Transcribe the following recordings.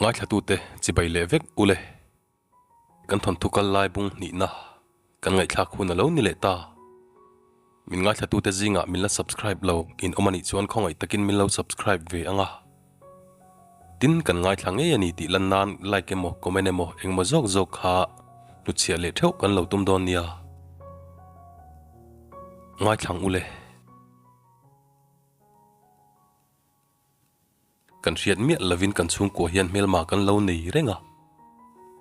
Ngaithlatute chibai leh vek ule. Kan thawnthu kal lai bung hnihna kan ngaihthlak hun a lo ni leh ta. Min ngaithlatute zingah min la subscribe lo in awm a nih chuan khawngaih takin min lo subscribe ve ang a. Tin kan ngaithla ngei a ni tih lan nan like emaw comment emaw engemaw zawk zawk kha hnutchhiah leh theuh kan lo tum dawn nia. Ngaithlang ule. Kan hriat miah lovin kan chhungkua hian hmelma kan lo nei reng a,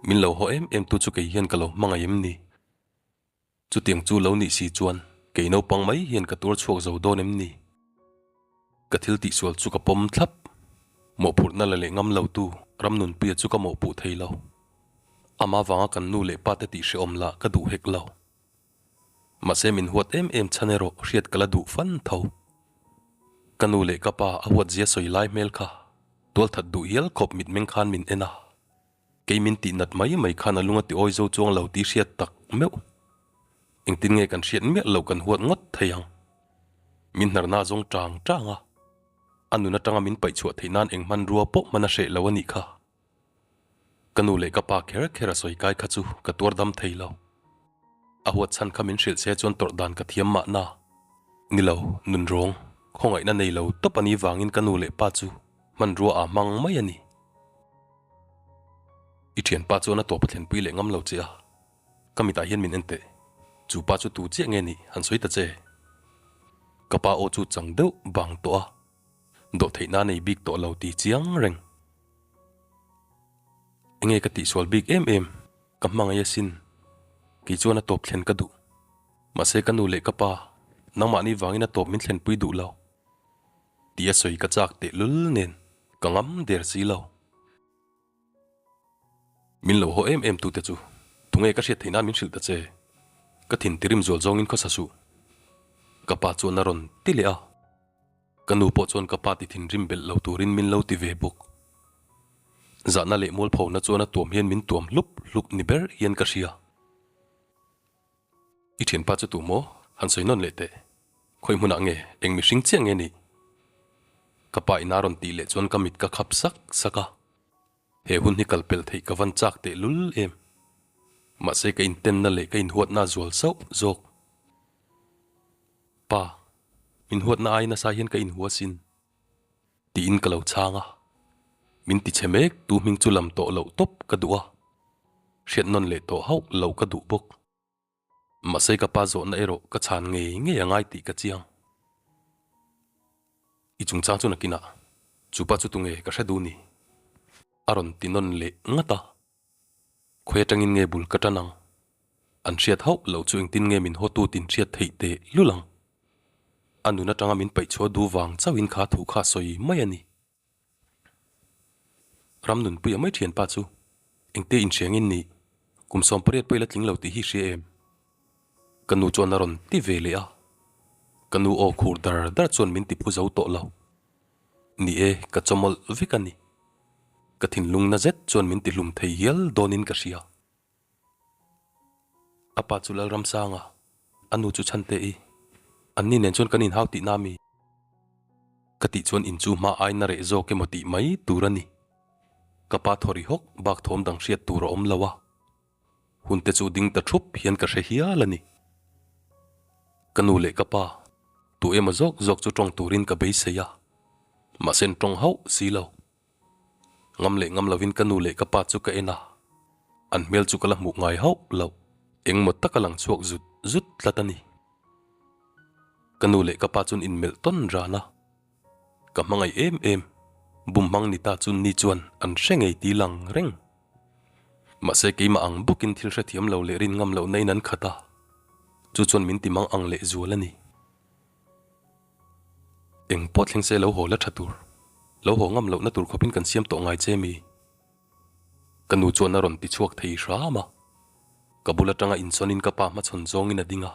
min lo haw em em tu chu kei hian ka lo hmangaih em ni? Chutiang chu lo nih si chuan kei naupang mai hian ka tuar chhuak zo dawn em ni? Ka thil tihsual chu ka pawm thlap, mawhphurhna la leh ngam lo tu Ramnunpuia chu ka mawhpuh thei lo. Ama vanga kan nu leh pa te tih hrehawm lah ka duh hek lo. Mahse min huat em em chhan erawh hriat ka la duh fan tho. Ka nu leh ka pa a huat zia sawi lai hmel kha tualthat duh hial khawp mitmeng khan min en a, kei min tih nat mai mai khan a lung a ti awi zo chuang lo tih hriat tak meuh. Engtin nge kan hriat miah lo kan huat ngawt thei ang. Min hnarna a zawng tang tang a, a nun atanga min paih chhuah theih nan eng hmanrua pawh hman a hreh lo a nih kha. Ka nu leh ka pa kher kher a sawi kai kha chu ka tuar dam thei lo. A huat chhan kha min hrilh se chuan tawrh dan ka thiam mahna. Ni lo, nun rawng, khawngaihna nei lo tawp a ni vangin ka nu leh pa chu hmanrua aa hmang mai a ni. I thianpa chuan a tawp a thlenpui leh ngam lo che a, ka mitah hian min en teh. Chu pa chu tu chiah nge nih han sawi ta che. Ka pa aw chu chang deuh bang tawh a, dawhtheihna a nei bik tawh lo ti chiang reng. Enge ka tihsual bik em em, ka hmangaih asin. Kei chuan a tawp thlen ka duh. Mahse ka nu leh ka pa, nangmahni vangin a tawp min thlenpui duh lo. Tih a sawi ka chak tehlul nen ka ngam der si lo. Min lo haw em em tute chu tunge ka hriat theih nan min hrilh ta che. Ka thin tirim zual zawngin khawsa suh. Ka pa chuan a rawn ti leh a. Ka nu pawh chuan ka pa ti thinrim belh lo turin min lo ti ve bawk. Zahna leh mualphona chuan a tuam hian min tuam hlup hlup ni ber hian ka hria. I thianpa chu tu maw? Han sawi nawn leh teh. Khawi hmunah nge? Eng mihring chiah nge nih? Ka pa ina rawn tih leh chuan ka mit ka khap sak sak a. He hun hi kal pel theih ka van chak teh lul em. Mahse ka intenna leh ka inhuatna a zual sauh zawk. Pa, min huatna ai nasa hian ka inhua sin. Tiin ka lo chhang a, min ti chhe mek tu hming chu lam tawh loh tawp ka duh a, hriat nawn leh tawh hauh lo ka duh bawk. Mahse ka pa zawhna erawh ka chhan ngei ngei a ngai tih ka chiang. I chungchang chu nakinah chu pa chu tunge ka hre duh ni? A rawn ti nawn leh ngat a. Khawi atangin nge bul ka tan ang? An hriat hauh loh chu engtin nge min hawtu tin hriat theih teh lul ang? A nun atanga min paihchhuah duh vang chauhin kha thu kha sawi mai a ni. Ram nunpuia mai thianpa chu engte inhriang in nih? Kum 18 pawh i la tling lo tih hi hria em? Ka nu chuan a rawn ti ve leh a. Ka nu aw khur dar dar chuan min ti phu zo tawh lo. Ni e, ka chawmawlh vek a ni. Ka thinlung na zet chuan min ti hlum thei hial dawnin ka hria. A pa chu Lalramsanga, a nu chu Chhante-i. Anni nen chuan kan inhau tihna mi? Ka tih chuan in chu hma aina reh zawk emaw tih mai tur a ni. Ka pa thaw ri hawk bak thawm dang hriat tur a awm lo a. Hun te chu ding ta thup hian ka hre hial a ni. Ka nu leh ka pa, tu emaw zawk zawk chu tawng turin ka beisei a, mahse an tawng hauh si lo. Ngam leh ngam lovin ka nu leh ka pa chu ka en a, an hmel chu ka la hmuh ngai hauh lo, engmaw taka lang chhuak zut zut tlat a ni. Ka nu leh ka pa chuan inmelh tawn ran a, ka hmangaih em em, bum hmang ni ta chu ni chuan an hre ngei ti lang reng. Mahse keimah ang bawkin thil hrethiam lo leh rin ngam lohna in an khat a, chu chuan min ti mang ang leh zual a ni. Eng pawh thleng se lo haw la tha tur, lo haw ngam lohna tur khawpin kan siam tawh ngai che mi? Ka nu chuan a rawn ti chhuak thei hram a, ka bul atanga insawnin ka pa hmachhawn zawngin a ding a.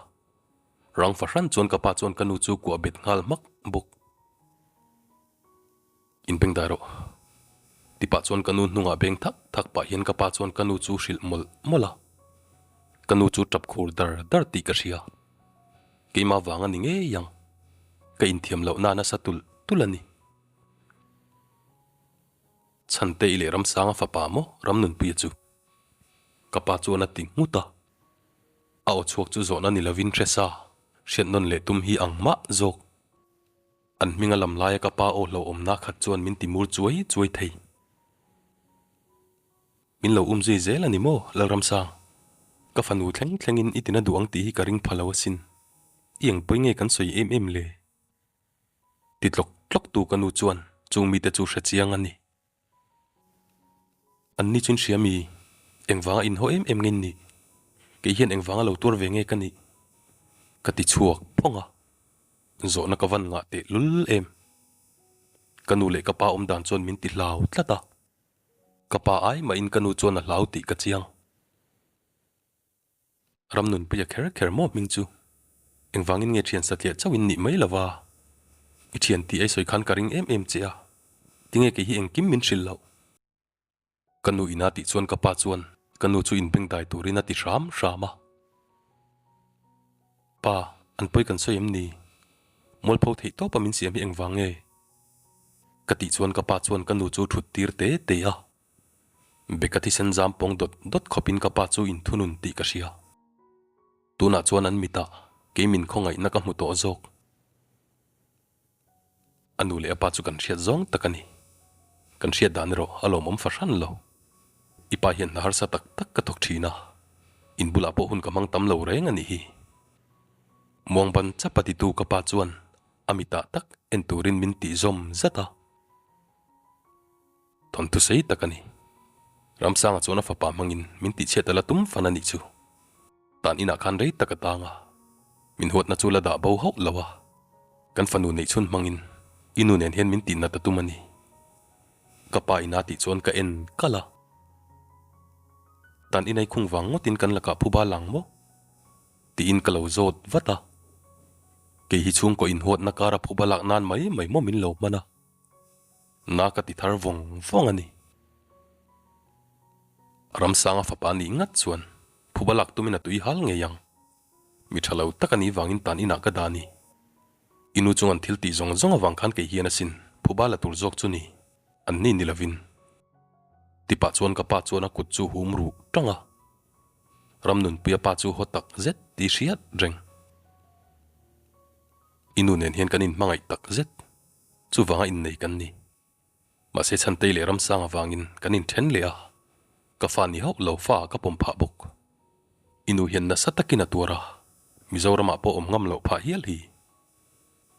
Rang fahran chuan ka pa chuan ka nu chu kuah bet nghal hmak bawk. In beng dai rawh. Ti pah chuan ka nu hnungah beng thak thak pah hian ka pa chuan ka nu chu hrilh mawlh mawlh a. Ka nu chu tap khur dar dar tih ka hria. Keimah vang a ni ngei ang. Ka inthiam loh na nasa tulh tulh a ni. Chhante i leh Ramsanga fapa maw Ramnunpuia chu? Ka pa chuan a ti nghut a. A aw chhuak chu zawhna ni lovin hre sa, hriat nawn leh tum hi ang mah zawk. An hminga lam laia ka pa aw hlauhawmna khat chuan min ti mur chuai chuai thei. Min lo um zui zel a ni maw, Lalramsang? Ka fanu thleng thlengin i tina duh ang tih hi ka ring pha lo asin. I engpawi nge kan sawi em em le? Ti tlawk tlawk tu ka nu chuan chung mite chu hre chiang a ni. An ni chuan hria mi, engvanga inhaw em em nge ni? Kei hian engvanga lo tuar ve nge ka nih? Ka ti chhuak phawng a, zawhna ka van ngah teh lul em. Ka nu leh ka pa awm dan chuan min ti hlau tlat a, ka pa ai mahin ka nu chuan a hlau tih ka chiang. Ramnunpuia kher kher maw hming chu? Engvangin nge thian satliah chauh in nih mai lova? I thian tih ei sawi khan ka ring em em che a, tinge kei hi engkim min hrilh loh? Ka nu ina tih chuan ka pa chuan ka nu chu inbengdai turin a ti hram hram a. Pa, an pawi kan sawi em ni? Mualpho theih tawpa min siam hi engvang nge? Ka tih chuan ka pa chuan ka nu chu thut tir te te a. Beka thisen zam pawng dawt dawt khawpin ka pa chu inthunun tih ka hria. Tunah chuan an mitah kei min khawngaihna ka hmu tawh zawk. A nu leh a pa chu kan hriat zawng tak a ni. Kan hriat dan erawh a lawmawm fahran lo. I pa hian hna harsa tak tak ka thawk thin a, in bulah pawh hun ka hmang tam lo reng a nih hi. Muangban chapa titu ka pa chuan a mitah tak en turin min tih zawm zat a. Thawnthu sei tak a ni. Ramsanga chuan a fapa hmangin min tihchhiat a la tum fan a nih chu. Tan inah khan rei tak a tang a, min huatna chu la dah bo hauh lo a. Kan fanu neihchhun hmangin i nu nen hian min tihnat a tum a ni. Ka pa ina tih chuan ka en kalh a. Tan inai khung vang ngawtin kan lakah phuba lang maw? Tiin ka lo zawt vat a. Kei hi chhungkaw inhuatna kara phuba lak nan mai mai maw min lo hman a. Na ka ti thar vawng vawng a ni. Ramsanga fapa nih ngat chuan phuba lak tumin a tui hal ngei ang. Mi tha lo tak a nih vangin tan inah ka dah a ni. I nu chung an thil tih zawng zawng avang khan kei hian asin phuba la tur zawk chu ni, an ni ni lovin. Tipah chuan ka pa chuan a kut chu hum ruh tang a. Ramnunpuia pa chu haw tak zet tih hriat reng. I nu nen hian kan inhmangaih tak zet. Chuvanga innei kan ni. Mahse Chhantei leh Ramsang avangin kan inthen leh a, ka fa ni hauh lo fa ka pawm phah bawk. I nu hian nasa takin a tuar a, Mizoramah pawh awm ngam loh phah hial hi.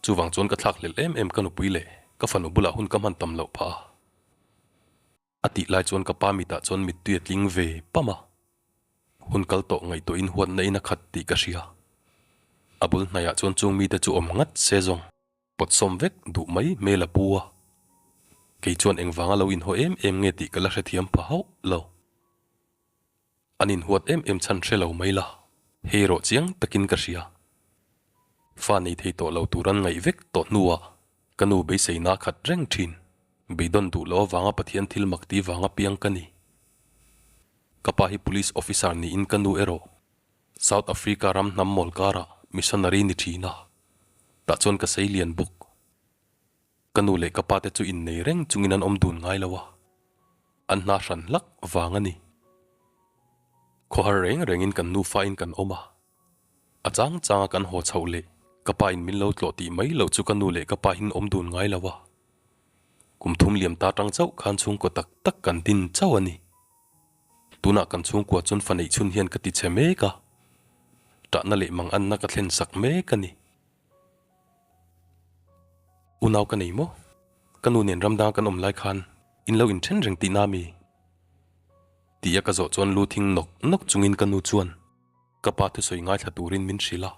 Chuvang chuan ka thlakhlelh em em ka nupui leh ka fanu bulah hun ka hman tam loh phah a. A tih lai chuan ka pa mitah chuan mittui a tling ve pam a, hun kal tawh ngaihtuahin huatna in a khat tih ka hria. A bul hnaiah chuan chung mite chu awm ngat se zawng. Pawt sawm vek duh mai hmel a pu a, kei chuan engvanga lo inhaw em em nge tih ka la hrethiam pha hauh lo. An inhuat em em chhan hre lo mai la, hei erawh chiang takin ka hria. Fa nei thei tawh lo tur an ngaih vek tawh hnuah ka nu beiseina khat reng thin, beidawn duh loh avanga Pathian thil mak ti vanga piang ka ni. Ka pa hi Police Officer niin ka nu erawh South Africa ram hnam mawl karah missionary ni thin a, tah chuan ka sei lian bawk. Ka nu leh ka pa te chu innei reng chungin an awm dun ngai lo a, an hna hran hlak vang a ni. Khawhar reng rengin kan nufa in kan awm a, a chang changa kan haw chhoh leh ka pa in min lo tlawh tih mai loh chu ka nu leh ka pa hin awm dun ngai lo a. Kum thum liam ta tang chauh khan chhungkaw tak tak kan din chauh a ni. Tunah kan chhungkua chuan fa neih chhun hian ka ti chhe mek a, ṭahna leh manganna ka thlen sak mek a ni. Unau ka nei maw? Ka nu nen ramdanga kan awm lai khan in lo inṭhen reng tihna mi? Tia ka zawh chuan lu thing nawk nawk chungin ka nu chuan ka pa thusawi ngaithla turin min hrilh a,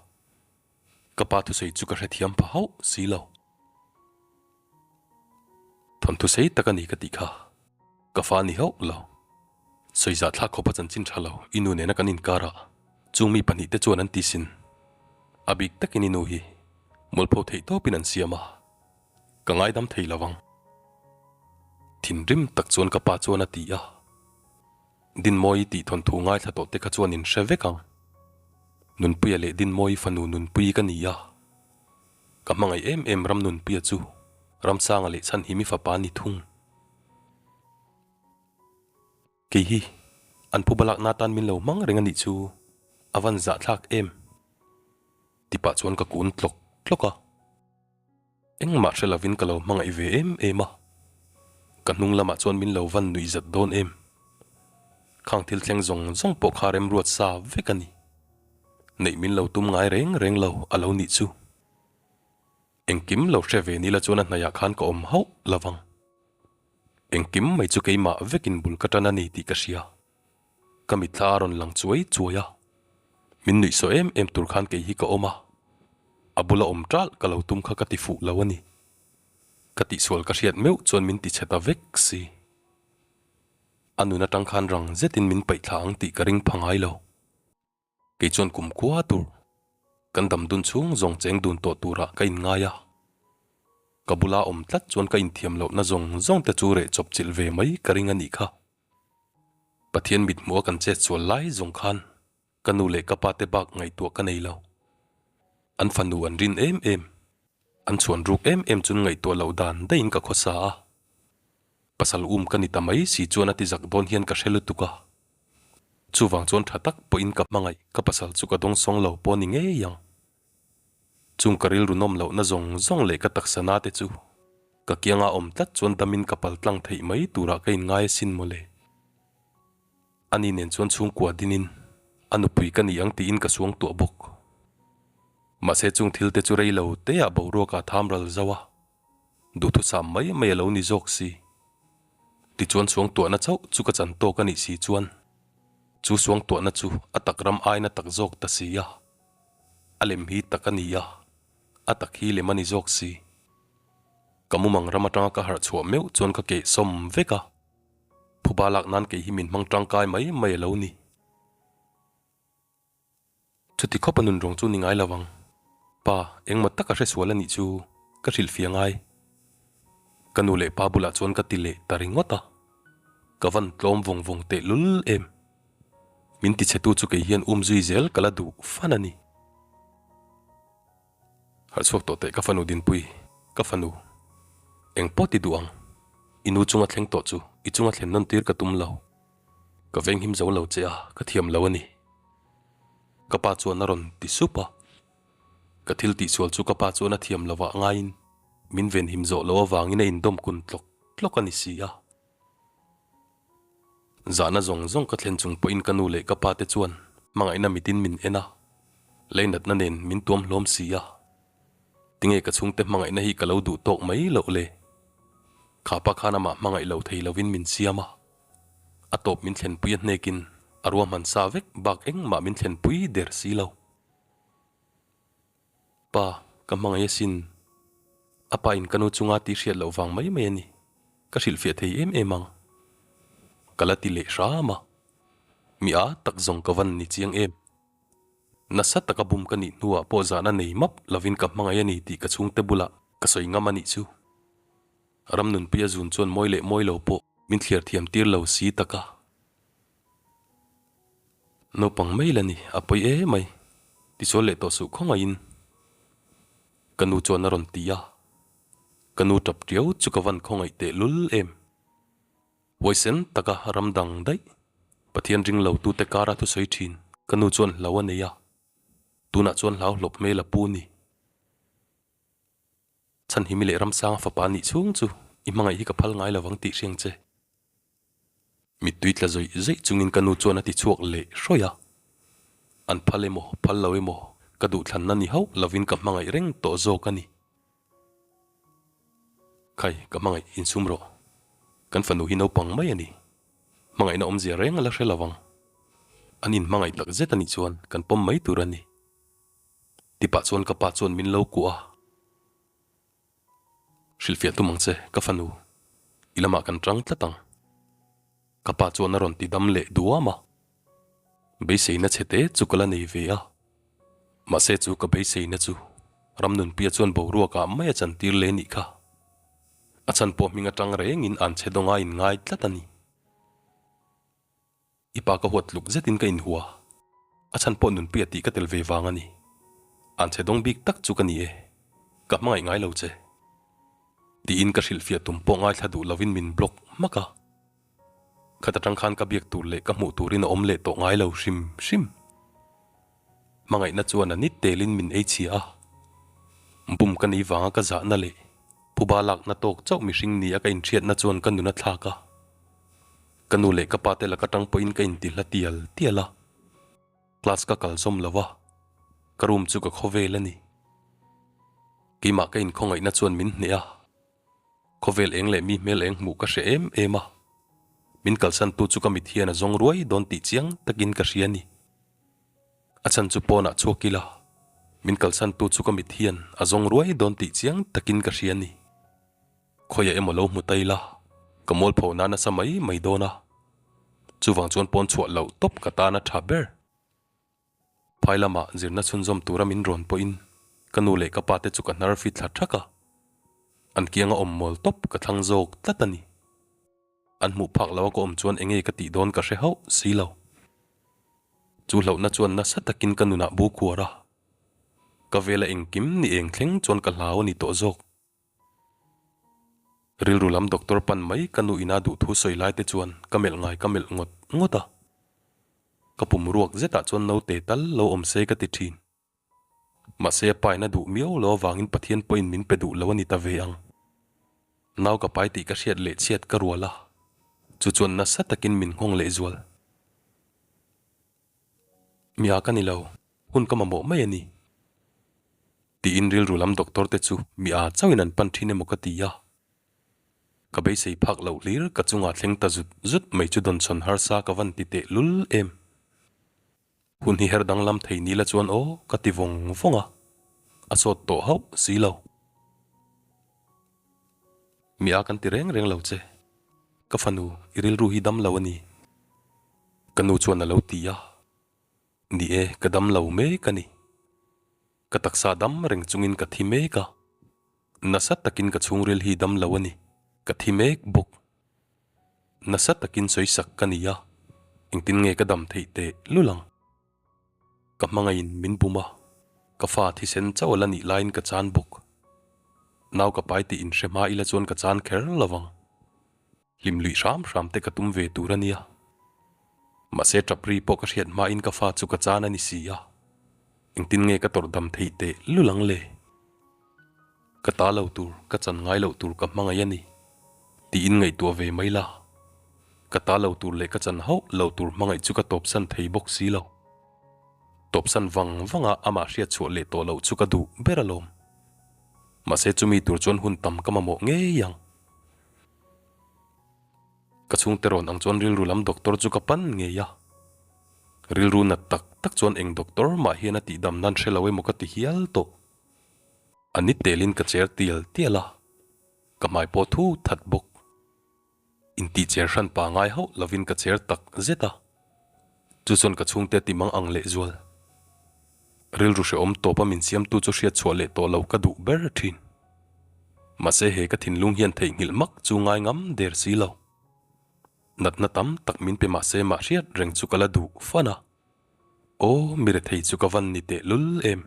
ka pa thusawi chu ka hrethiam pha hauh si lo. Thawnthu sei tak a ni ka tih kha. Ka fa ni hauh lo. Sawiza thlak khawpa chanchin tha lo i nu nena kan inkarah chung mi pahnihte chuan an ti sin. A bik takin i nu hi mualpho theih tawpin an siam a, ka ngaidam thei lo ang. Thinrim tak chuan ka pa chuan a ti a. Dinmawi tih thawnthu ngaithla tawh te kha chuan in hre vek ang. Nunpuia leh Dinmawi fanu Nunpui ka ni a. Ka hmangaih em em Ramnunpuia chu Ramsanga leh Chhanhimi fapa ni thung. Kei hi an phuba lakna atan min lo hmang reng a nih chu a van zahthlak em? Ti pah chuan ka kun tlawk tlawk a. Engmah hre lovin ka lo hmangaih ve em em a, ka hnung lamah chuan min lo van nuih zat dawn em? Khang thil thleng zawng zawng pawh kha remruat sa vek a ni. Neih min lo tum ngai reng reng lo a lo nih chu. Engkim lo hre ve nila chuan a hnaihah khan ka awm hauh lovang. Engkim mai chu keimah vekin bul ka tan a ni tih ka hria. Ka mitthla a rawn lang chuai chuai a, min nuihsawh em em tur khan kei hi ka awm a, a bula awm ṭalh ka lo tum kha ka ti fuh lo a ni. Ka tihsual ka hriat meuh chuan min ti chhe ta vek si. A nun aṭang khan rang zetin min paih thla ang tih ka ring pha ngai lo. Kei chuan kum khua tur kan dam dun chhung zawng cheng dun tawh turah ka inngai a, ka bula awm tlat chuan ka inthiam lohna zawng zawng te chu reh chawp chilh ve mai ka ring a nih kha. Pathian mithmuha kan chet sual lai zawng khan ka nu leh ka pa te bak ngaihtuah ka nei lo. An fanu an rin em em, an chhuan ruk em em chun ngaihtuah loh dan daihin ka khawsa a. Pasal um ka ni ta mai si chuan a ti zak dawn hian ka hre lutuk a. Chuvang chuan tha tak pawhin ka hmangaih ka pasal chu ka dawngsawng lo pawh ni ngei ang. Chung ka rilru nawm lohna zawng zawng leh ka taksa na te chu ka kianga awm tlat chuan damin ka pal tlang theih mai turah ka inngai asin mawle. Ani nen chuan chhungkua dinin a nupui ka ni ang tiin ka suang tuah bawk. Mahse chung thil te chu rei lo teah boruak ah tham ral zauh a. Duhthusam mai mai a lo ni zawk si. Tichuan suangtuahna chauh chu ka chan tawk a nih si chuan chu suangtuahna chu a tak ram aina tak zawk ta si a. A lem hi tak a ni a, a tak hi lem a ni zawk si. Ka mumang ram atanga ka harh chhuah meuh chuan ka keh sawm vek a, phuba lak nan kei hi min hmang tangkai mai mai a lo ni. Chuti khawp a nun rawng chu ni ngai lo ang. Pa, engmaw taka hre sual a nih chu ka hrilhfiah ngai. Ka nu leh pa bulah chuan ka ti leh ta ringawt a. Ka van tlawm vawng vawng teh lul em. Min tichhetu chu kei hian um zui zel ka la duh fan a ni. Harh chhuak tawh teh ka fanu Dinpui, ka fanu. Eng pawh ti duh ang. I nu chunga thleng tawh chu i chunga thlen nawn tir ka tum lo. Ka venghim zo lo che a, ka thiam lo a ni. Ka pa chuan a rawn ti sup a. Ka thil tihsual chu ka pa chuan a thiam lo ah ngaiin min venhim zawh loh avangin a indawm kun tlawk tlawk a ni si a. Zahna zawng zawng ka thlen chung pawhin ka nu leh ka pa te chuan hmangaihna mitin min en a, leinatna nen min tuam hlawm si a. Tinge ka chhungte hmangaihna hi ka lo duh tawk mai loh le? Kha pa khan amah hmangaih lo thei lovin min siam a, a tawp min thlenpui a hnekin a ruahman sa vek bak engmah min thlenpui der si lo. Pa, ka hmangaih asin. A pa in ka nu chunga tih hriat loh vang mai mai a ni. Ka hrilhfiah thei em em ang. Ka la ti leh hram a. Mi a tak zawng ka van ni chiang em. Nasa taka bum ka nih hnuah pawh zahna nei map lovin ka hmangaih a ni tih ka chhungte bulah ka sawi ngam a nih chu. Ramnunpuia zun chuan mawi leh mawi lo pawh min thliar thiam tir lo si taka. Naupang mai la ni, a pawi e mai. Tichuan leh tawh suh khawngaihin ka nu chuan a rawn ti a. Ka nu tap tiau chu ka van khawngaih teh lul em. Huaisen taka ram dang daih, Pathian ring lo tute kara thusawi thin ka nu chuan hlo a nei a. Tunah chuan hlau hlawp hmel a pu ni. Chhanhimi leh Ramsanga fapa nih chhung chu i hmangaih hi ka phal ngai lovang tih hriang che. Mittui tla zawih zawih chungin ka nu chuan a ti chhuak leh hrawih a. An phal emaw, phal lo emaw, ka duhthlanna ni hauh lovin ka hmangaih reng tawh zawk a ni. Khai, ka hmangaih insum rawh. Kan fanu hi naupang mai a ni. Hmangaihna awmzia reng a la hre lovang. An inhmangaih tak zet a nih chuan kan pawm mai tur a ni. Tipah chuan ka pa chuan min lo kuah a. Hrilhfiah tum ang che, ka fanu. I lamah kan tang tlat ang. Ka pa chuan a rawn ti dam leh duam a. Beiseina chhe te chu ka la nei ve a. Mahse chu ka beiseina chu Ramnunpuia chuan boruakah mai a chantir leh nih kha. A chhan pawh hming atang rengin an chhe dawnga inngai tlat a ni. I pa ka huat tluk zetin ka inhua. A chhan pawh nunpuia tih ka tel ve vang a ni. An chhe dawng bik tak chu ka ni e. Ka hmangaih ngai lo che. Tiin ka hrilhfiah tum pawh ngaithla duh lovin min block hmak a. Khat atang khan ka biak tur leh ka hmuh turin a awm leh tawh ngai lo hrim hrim. Hmangaihna chuan a nit telin min ei chhia a. Bum ka nih vanga ka zahna leh phuba lakna tawk chauh mihring ni a ka inhriatna chuan ka nun a thlak a. Ka nu leh ka pa te laka tang pawhin ka intihla tial tial a. Class ka kal zawm lo a, ka room chu ka khawvel a ni. Keimah ka inkhawngaihna chuan min hneh a. Khawvel eng leh mi hmel eng hmuh ka hre em em a, min kalsan tu chu ka mit hian a zawng ruai dawn tih chiang takin ka hria a ni. A chhan chu pawnah chhuak ila, min kalsan tu chu ka mit hian a zawng ruai dawn tih chiang takin ka hria a ni. Khawiah emaw lo hmu ta ila, ka mualpho na nasa mai mai dawn a, chuvang chuan pawn chhuah loh tawp ka tan a tha ber. Phai lamah zirna chhunzawm tura min rawn pawhin ka nu leh ka pa te chu ka hnar fit thla thak a, an kianga awm mawl tawp ka thlang zawk tlat a ni. An hmuh phak loa ka awm chuan enge ka tih dawn ka hre hauh si lo. Chu hlauhna chuan nasa takin ka nunah bu khuar a, ka vela engkim ni eng thleng chuan ka hlau a ni tawh zawk. Rilru lam doctor pan mai ka nu ina duhthu sawi lai te chuan ka melh ngai ka melh ngawt ngawt a. Ka pum ruak zetah chuan naute tal lo awm se ka ti thin. Mahse a paina duh miau lo avangin Pathian pawhin min pe duh lo a ni ta ve ang. Nau ka pai tih ka hriat leh chhiat ka rual a, chu chuan nasa takin min nghawng leh zual. Mia ka ni lo, hun ka mamawh mai a ni. Tiin rilru lam doctor te chu mi a chauhin an pan thin emaw ka ti a. Ka beisei phak loh hlir ka chungah thleng ta zut zut mai chu dawnchhawn harsa ka van ti teh lul em. Hun hi her danglam thei ni la chuan aw ka ti vawng vawng a, a sawt tawh hauh si lo. Mi a kan ti reng reng lo che, ka fanu i rilru hi dam lo a ni. Ka nu chuan a lo ti a, ni e ka dam lo mek a ni. Ka taksa dam reng chungin ka thi mek a. Nasa takin ka chhungril hi dam lo a ni, ka thi mek bawk. Nasa takin sawisak ka ni a, engtin nge ka dam theih teh lul ang? Ka hmangaihin min bum a, ka fa thisen chauh a la nih laiin ka chan bawk. Nau ka pai tih inhre hma ila chuan ka chan kher lo vang. Hlim luih hram hram te ka tum ve tur a nia. Mahse tap ri pawh ka hriat hmain ka fa chu ka chan a ni si a. Engtin nge ka tawrh dam theih teh lul ang le? Ka ta lo tur, ka chan ngai loh tur ka hmangaih a ni tiin ngaihtuah ve mai la. Ka ta lo tur leh ka chan hauh lo tur hmangaih chu ka tawpsan thei bawk si lo. Tawpsan vang vanga amah hriat chhuah leh tawh loh chu ka duh ber alawm. Mahse chumi tur chuan hun tam ka mamawh ngei ang. Ka chhungte rawn ang chuan rilru lam doctor chu ka pan ngei a. Rilru nat tak tak chuan eng doctor mah hian a tihdam nan hre lo emaw ka ti hial tawh. A ni telin ka cher tial tial a, ka hmai pawh thu that bawk. Intih cher hran pa ngai hauh lovin ka cher tak zet a. Chu chuan ka chhungte a ti mang ang lehzual. Rilru hrehawm tawpa min siamtu chu hriat chhuah leh tawh loh ka duh ber thin. Mahse he ka thinlung hian theihnghilh mak chu ngai ngam der si lo. Natna tam tak min pe mahse mah hriat reng chu ka la duh fan a. Aw mi rethei chu ka van ni teh lul em.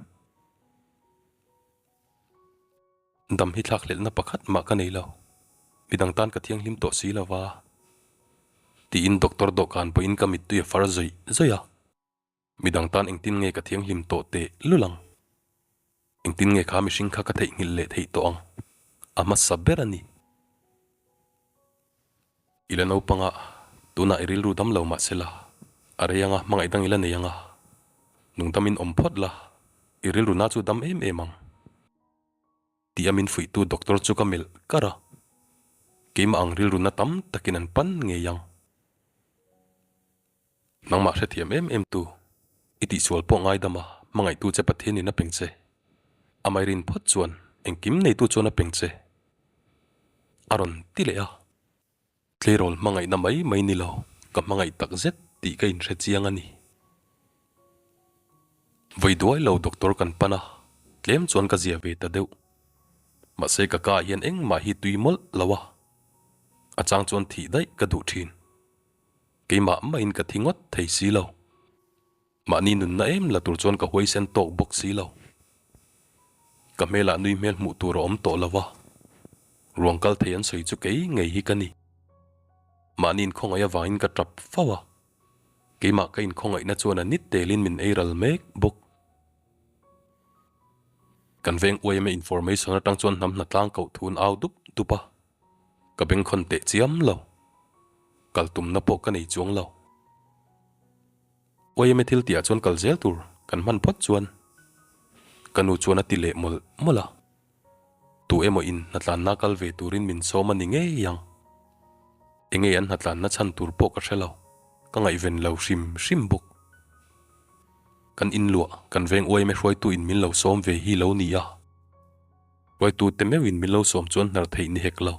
Dam hi thlakhlelhna pakhat mah ka nei lo. Midang tan ka thianghlim tawh si lo va. Tiin doctor dawhkan pawhin ka mittui a far zawih zawih a. Midang tan engtin nge ka thianghlim tawh teh lul ang? Engtin nge kha mihring kha ka theihnghilh leh theih tawh ang? A hmasa ber a ni. I la naupang a, tunah i rilru dam lo mah se la, a rei anga hmangaih dang i la nei anga, nungdamin awm phawt la, i rilru na chu dam em em ang. Tih a min fuihtu doctor chu ka melh kar a, keimah ang rilru na tam takin an pan ngei ang. Nangmah hrethiam em em tu, i tihsual pawh ngaidam a, hmangaihtu che Pathianin a peng che. A mairin phawt chuan engkim neitu chuan a peng che. A rawn ti leh a. Tleirawl hmangaihna mai mai ni lo, ka hmangaih tak zet tih ka inhre chiang a ni. Vawi duai lo doctor kan pan a, tlem chuan ka zia ve ta deuh. Mahse ka ka ah hian engmah hi tui mawlh lo a, a chang chuan thih daih ka duh thin. Keimah mahin ka thi ngawt thei si lo. Mahni nunna em la tur chuan ka huaisen tawk bawk si lo. Ka hmelah nui hmel hmuh tur a awm tawh lo a, ruang kal thei an sawi chu kei ngei hi ka ni. Mahni inkhawngaih avangin ka tap fo a, keimah ka inkhawngaihna chuan a nit telin min ei ral mek bawk. Kan veng uaima information atang chuan hnam hnatlang koh thun au dup dup a, ka bengkhawn teh chiam lo. Kal tumna pawh ka nei chuang lo. Uaima thil tihah chuan kal zel tur kan hman phawt chuan ka nu chuan a ti leh mawlh mawlh a. Tu emaw in hnatlanna kal ve turin min sawm a ni ngei ang. Enge an hnatlanna chhan tur pawh ka hre lo, ka ngaihven lo hrim hrim bawk. Kan inluah, kan veng uaime hruaitu in min lo sawm ve hi lo ni a. Hruaitu te meuhin min lo sawm chuan hnar theih ni hek lo.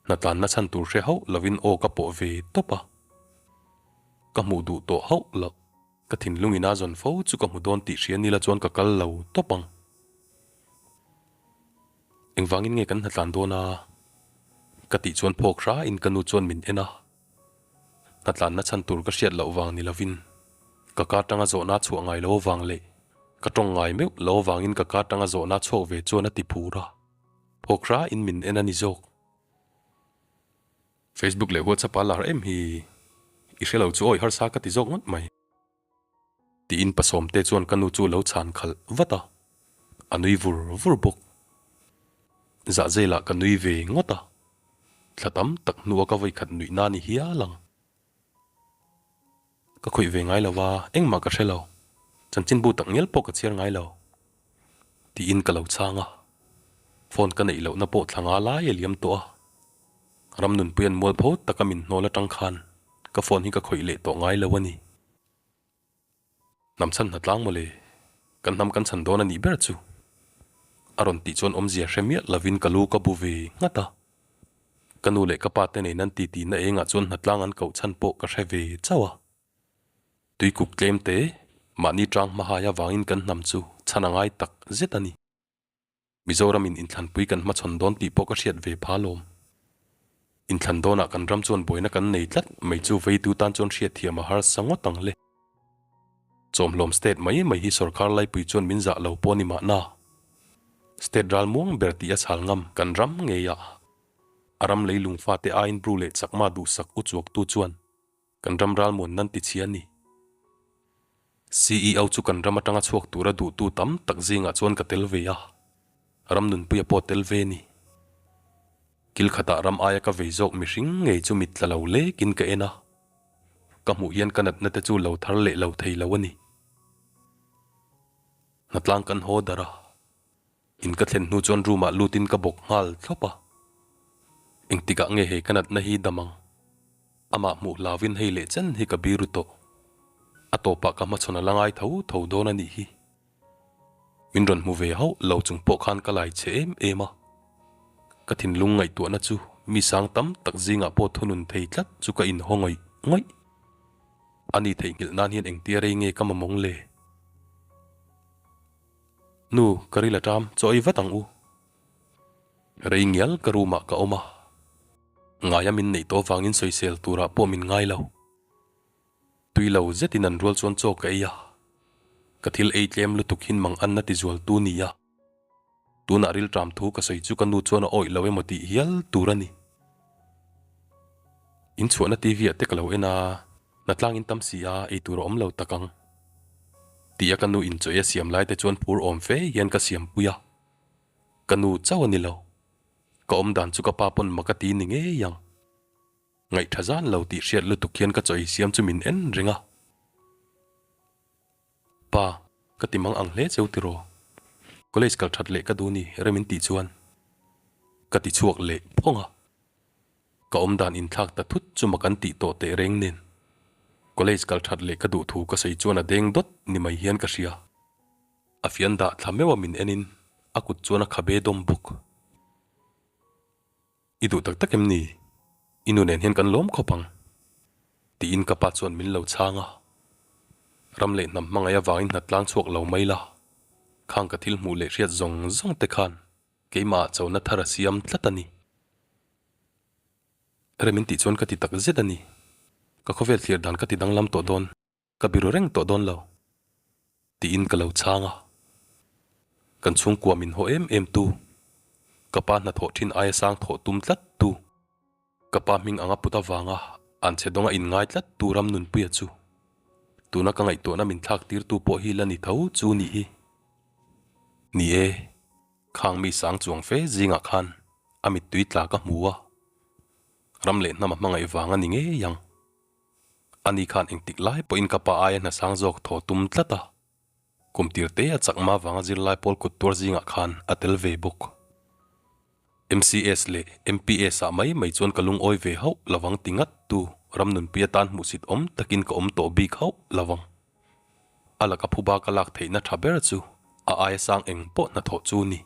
Hnatlanna chhan tur hre hauh lovin aw ka pawh ve tawp a. Ka hmuh duh tawh hauh loh. Ka thinlung in a zawn fo chu ka hmu dawn tih hria nila chuan ka kal lo tawp ang. Engvangin nge kan hnatlan dawn a? Ka tih chuan phawk hra in ka nu chuan min en a. Hnatlanna chhan tur ka hriat loh vang ni lovin ka ka tanga zawhna chhuah ngai lo avang leh ka tawng ngai meuh lo avangin ka ka tanga zawhna chhuak ve chuan a ti phur a. Phawk hra in min en a ni zawk. Facebook leh WhatsApp a lar em hi i hre lo chu awi harsa ka ti zawk ngawt mai. Tiin pasawmte chuan ka nu chu lo chhan khalh vat a, a nui vur vur bawk. Zahzelah ka nui ve ngawt a, thla tam tak hnua ka vawikhat nuih na ni hial ang. Ka khawih ve ngai lo a, engmah ka hre lo. Chanchinbu tak ngial pawh ka chhiar ngai lo. Tiin ka lo chhang a. Phone ka neih lohna pawh thla nga lai a liam tawh a. Ramnunpuia'n mualpho taka min hnawl atang khan ka phone hi ka khawih leh tawh ngai lo a ni. Hnam chhan hna tlang mawle, kan hnam kan chhan dawn a nih ber chu. A rawn tih chuan awmzia hre miah lovin ka lu ka bu ve nghat a. Ka nu leh ka pa te nen an titi na engah chuan hnatlang an koh chhan pawh ka hre ve chauh a. Tuikuk tlem te, mahni tang hmahai avangin kan hnam chu chhan a ngai tak zet a ni. Mizoramin inthlanpui kan hmachhawn dawn tih pawh ka hriat ve pha lawm. Inthlan dawnah kan ram chuan buaina kan nei tlat mai chu veitu tan chuan hriatthiam a harsa ngawt ang le. Chawmhlawm state mai mai hi sorkar laipui chuan min zah lo pawh ni mahna. State ral muang ber tih a chhal ngam kan ram ngei a. A ram leilung fate aiin Bru leh Chakma duhsak u chuaktu chuan kan ram ral muan nan ti chhia ni. CEO chu kan ram atanga chhuak tura duhtu tam tak zingah chuan ka tel ve a, ram nunpuia pawh tel ve ni. Kil khatah ram aia ka vei zawk mihring ngei chu mit tla lo lekin ka en a, ka hmuh hian ka natna te chu lo thar leh lo thei lo a ni. Hnatlang kan haw darh a. In ka thlen hnu chuan room ah lutin ka bawk nghal thlawp a. Engtikah nge hei ka natna hi dam ang? Amah hmuh hlauvin hei leh chen hi ka biru tawh. A tawpah ka hmachhawn a la ngai tho tho dawn a nih hi. Min rawn hmu ve hauh lo chung pawh khan ka lai che em em a. Ka thinlung ngaihtuahna chu mi sang tam tak zingah pawh thunun thei tlat chu ka inhaw ngawih ngawih. A ni theihnghilh nan hian engtia rei nge ka mamawng le? Nu, ka ril a ṭam, chaw ei vat ang u. Rei ngial ka room ah ka awm a, ngaia min neih tawh vangin sawisel turah pawh min ngai lo. Tui lo zetin an rual chuan chaw ka ei a, ka thil ei tlem lutuk hin mang anna ti zual tu ni a. Tunah ril ṭam thu ka sawi chu ka nu chuan a awih lo emaw tih hial tur a ni. Inchhuahna TV ah te ka lo en a, Hnatlang in tam si a, ei tur a awm lo tak ang. Tih a ka nu in chaw ei a siam lai te chuan phur awm fe hian ka siam pui a. Ka nu chauh a ni lo. Ka awm dan chu ka pa pawn mak a ti ni ngei ang. Ngaihtha zan lo tih hriat lutuk hian ka chaw ei siam chu min en reng a. Pa, ka ti mang ang hle cheu tiraw? College kal that leh ka duh ni rem in tih chuan ka ti chhuak leh phawng a. Ka awm dan inthlak ta thut chu mak an tih tawh teh reng nen. College kal that leh ka duh thu ka sawi chuan a deng dawt ni mai hian ka hria. A fian dah thla meuh a min en in a kut chuan a khabe dawm bawk. I duh tak tak em ni? I nu nen hian kan lawm khawp ang. Tiin ka pa chuan min lo chhang a. Ram leh hnam hmangaih avangin hnatlang chhuak lo mai la. Khang ka thil hmuh leh hriat zawng zawng te khan keimah ah chona thar a siam tlat a ni. Rem in tih chuan ka ti tak zet a ni. Ka khawvel thlir dan ka ti danglam tawh dawn. Ka biru reng tawh dawn lo. Tiin ka lo chhang a. Kan chhungkua min haw em em tu. Ka pa hnathawh thin aia sang thawh tum tlat tu. Ka pa hming anga put avanga an che dawnga inngai tlat tu Ramnunpuia chu tuna ka ngaihtuahna min thlak tirtu pawh hi la ni tho chu nih hi. Ni e, khang mi sang chuang fe zingah khan a mittui tla ka hmu a, ram leh hnam a hmangaih vang a ni ngei ang. Ani khan engtik lai pawhin ka pa aia hna sang zawk thaw tum tlat a, kum tir te a chakma vanga zirlai pawl kut tuar zingah khan a tel ve bawk. MCS leh MPS ah mai mai chuan ka lungawi ve hauh lovang ti ngat tu Ramnunpui atan hmuhsit awm takin ka awm tawh bik hauh lovang. A laka phuba ka lak theihna tha ber chu a aia sang eng pawh hnathawh chu ni.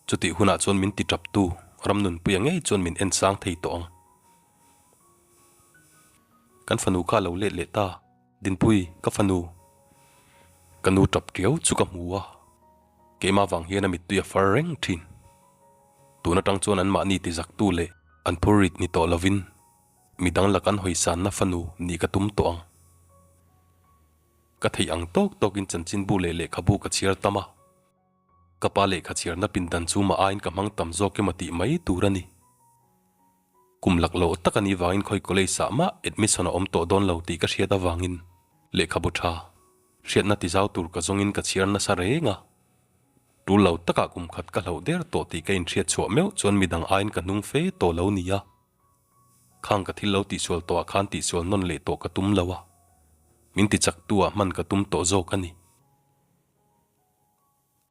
Chutih hunah chuan min ti tap tu Ramnunpuia ngei chuan min en sang thei tawh ang. Kan fanu kha a lo let leh ta, Dinpui, ka fanu. Ka nu tap riau chu ka hmu a, keimah vang hian a mittui a far reng thin. Tun atang chuan anmahni tizaktu leh an phur rit ni tawh lovin midang laka an hawisanna fanu nih ka tum tawh ang. Ka theih ang tawk tawkin chanchinbu leh lehkhabu ka chhiar tam a. Ka pa lehkha chhiarna pindan chu mah aiin ka hmang tam zawk emaw tih mai tur a ni. Kum lak loh tak a nih vangin khawi college ah mah admission a awm tawh dawn lo tih ka hriat avangin lehkhabu tha hriatna ti zau tur ka zawngin ka chhiar nasa reng a. Tul lo takah kum khat ka hlauh der tawh tih ka inhriat chhuah meuh chuan midang aiin ka hnung fe tawh lo nia. Khang ka thil lo tihsual tawhah khan tihsual nawn leh tawh ka tum lo a, min ti chaktu ah hman ka tum tawh zawk a ni.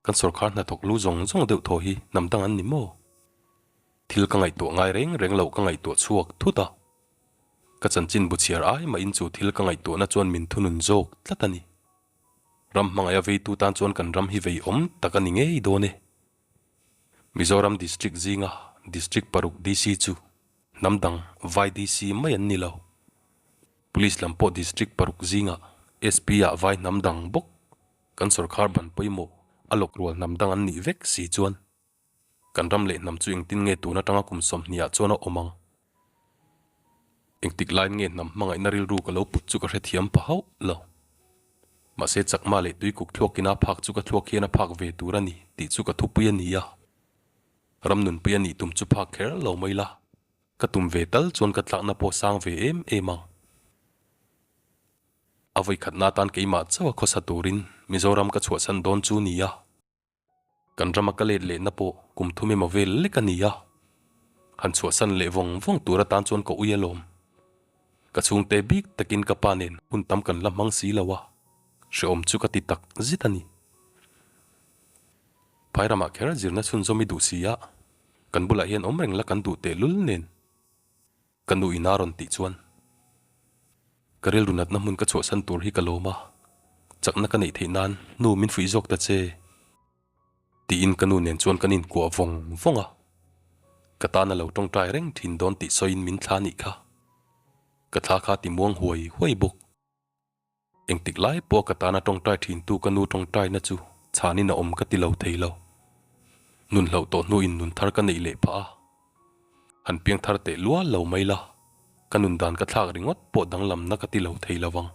Kan sawrkhar hnathawk lu zawng zawng deuh thaw hi hnam dang an ni maw? Thil ka ngaihtuah ngai reng reng loh ka ngaihtuah chhuak thut a. Ka chanchin bu chhiar ai mahin chu thil ka ngaihtuahna chuan min thunun zawk tlat a ni. Ram hmangaih a veitu tan chuan kan ram hi vei awm tak a ni ngei dawn e. Mizoram District zinga District paruk DC chu hnam dang vai DC mai an ni lo. Police lam pawh District paruk zingah SP ah vai hnam dang bawk Kan sawrkhar ban pawimawh a lawk rual hnam dang an nih vek si chuan kan ram leh hnam chu engtin nge tun atanga kum sawmhnih ah chuan a awm ang? Engtik laiin nge hnam hmangaihna rilru ka lo put chu ka hrethiam pah hauh lo. Mahse chakma leh tuikuk thluakin a phak chu ka thluak hian a phak ve tur a ni tih chu ka thupui a ni a. Ram nunpui a nih tum chu phak kher lo mai la, ka tum ve tal chuan ka tlakna pawh sang ve em em ang. A vawikhatna atan keimah chauh a khawsa turin Mizoram ka chhuahsan dawn chu ni a. Kan rama ka let lehna pawh kum thum emaw vel lek a ni a. Han chhuahsan leh vawng vawng tur atan chuan ka ui alawm. Ka chhungte bik takin ka pa nen hun tam kan la hmang si lo a, hrehawm chu ka ti tak zet a ni. Phai ramah kher zirna chhunzawm i duh si a, kan bulah hian awm reng la kan duh tehlul nen. Ka nu in a rawn tih chuan ka rilru natna hmun ka chhuahsan tur hi ka lawm a, chakna ka neih theih nan nu min fuih zawk ta che tiin ka nu nen chuan kan inkuah vawng vawng a, ka tan a lo tawngtai reng thin dawn tih sawiin min thla nih kha, ka thla kha ti muang huai huai bawk. Engtik lai pawh ka tana tawngtai thintu ka nu tawngtaina chu chhanin a awm ka ti lo thei lo. Nun hlauh tawh hnuin nun thar ka neih leh phah a. Han piang thar teh lual lo mai la, ka nun dan ka thlak ringawt pawh danglamna ka ti lo thei lo vang.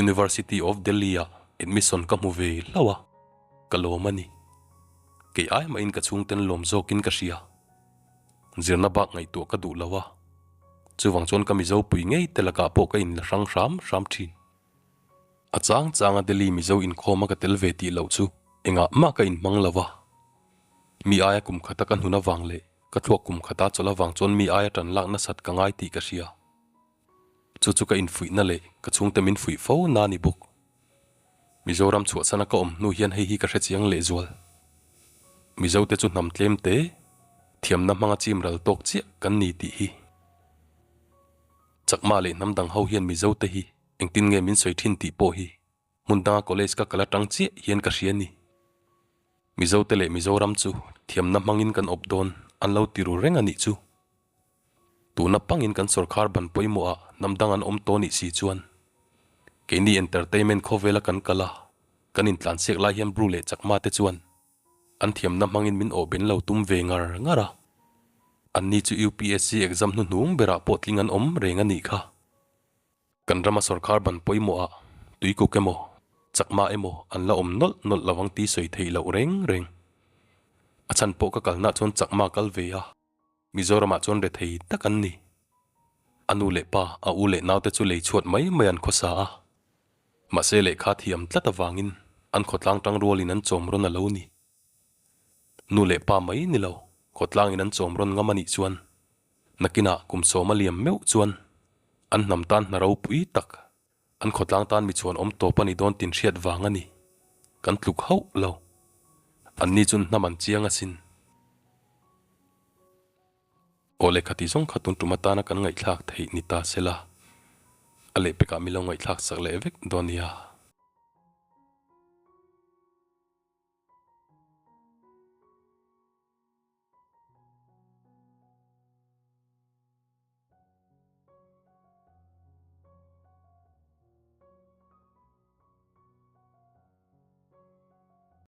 University of Delhi-ah admission ka hmu ve hlauh a, ka lawm a ni. Kei ai mahin ka chhungten lawm zawkin ka hria. Zirna bak ngaihtuah ka duh lo a, chuvang chuan ka Mizo pui ngei te lakah pawh ka inla hrang hram hram thin. A chang changa Delhi Mizo inkhawma ka tel ve tih loh chu engah mah ka inhmang lo a. Mi aia kum khata ka hnun avang leh ka thluak kum khata chawlh avang chuan mi aia tan lak nasat ka ngai tih ka hria. Chu chu ka infuihna leh ka chhungte min fuih fo na ni bawk. Mizoram chhuahsana ka awm hnu hian hei hi ka hrechiang lehzual. Mizote chu hnam tlem te, thiamna hmanga chim ral tawk chiah kan ni tih hi. Chakma leh hnam dang ho hian Mizote hi engtin nge min sawi thin tih pawh hi hmun danga college ka kal atang chiah hian ka hria ni. Mizote leh Mizoram chu thiamna hmangin kan awp dawn an lo ti ru reng a nih chu. Tuna pangin kan sawrkhar ban pawimawh ah hnam dang an awm tawh nih si chuan keini entertainment khawvela kan kal a, kan intlansiak lai hian Bru leh Chakma te chuan an thiamna hmangin min awhben lo tum ve ngar ngar a. Anni chu UPSC exam hnuhnung berah pawh tling an awm reng a nih kha. Kan rama sawrkhar ban pawimawh ah tuikuk emaw, Chakma emaw an la awm nawlh nawlh lovang tih sawi theih loh reng reng. A chhan pawh ka kalna chuan Chakma kal ve a. Mizoramah chuan rethei tak an ni. A nu leh pa, a u leh naute chu lei chhuat mai mai an khawsa a. Mahse lehkha thiam tlat avangin an khawtlang tang rualin an chawm rawn a lo ni. Nu leh pa mai ni lo, khawtlangin an chawm rawn ngam a nih chuan nakinah kum sawm a liam meuh chuan an hnam tan hna ropui tak, an khawtlang tan mi chhuan awm tawp a ni dawn tin hriat vang a ni. Kan tluk hauh lo. Anni chuan hnam an chiang asin. Aw lehkha tih zawng kha tun tum atana kan ngaihthlak theih ni ta se la, a lehpekah mi lo ngaihthlak sak leh vek dawn nia.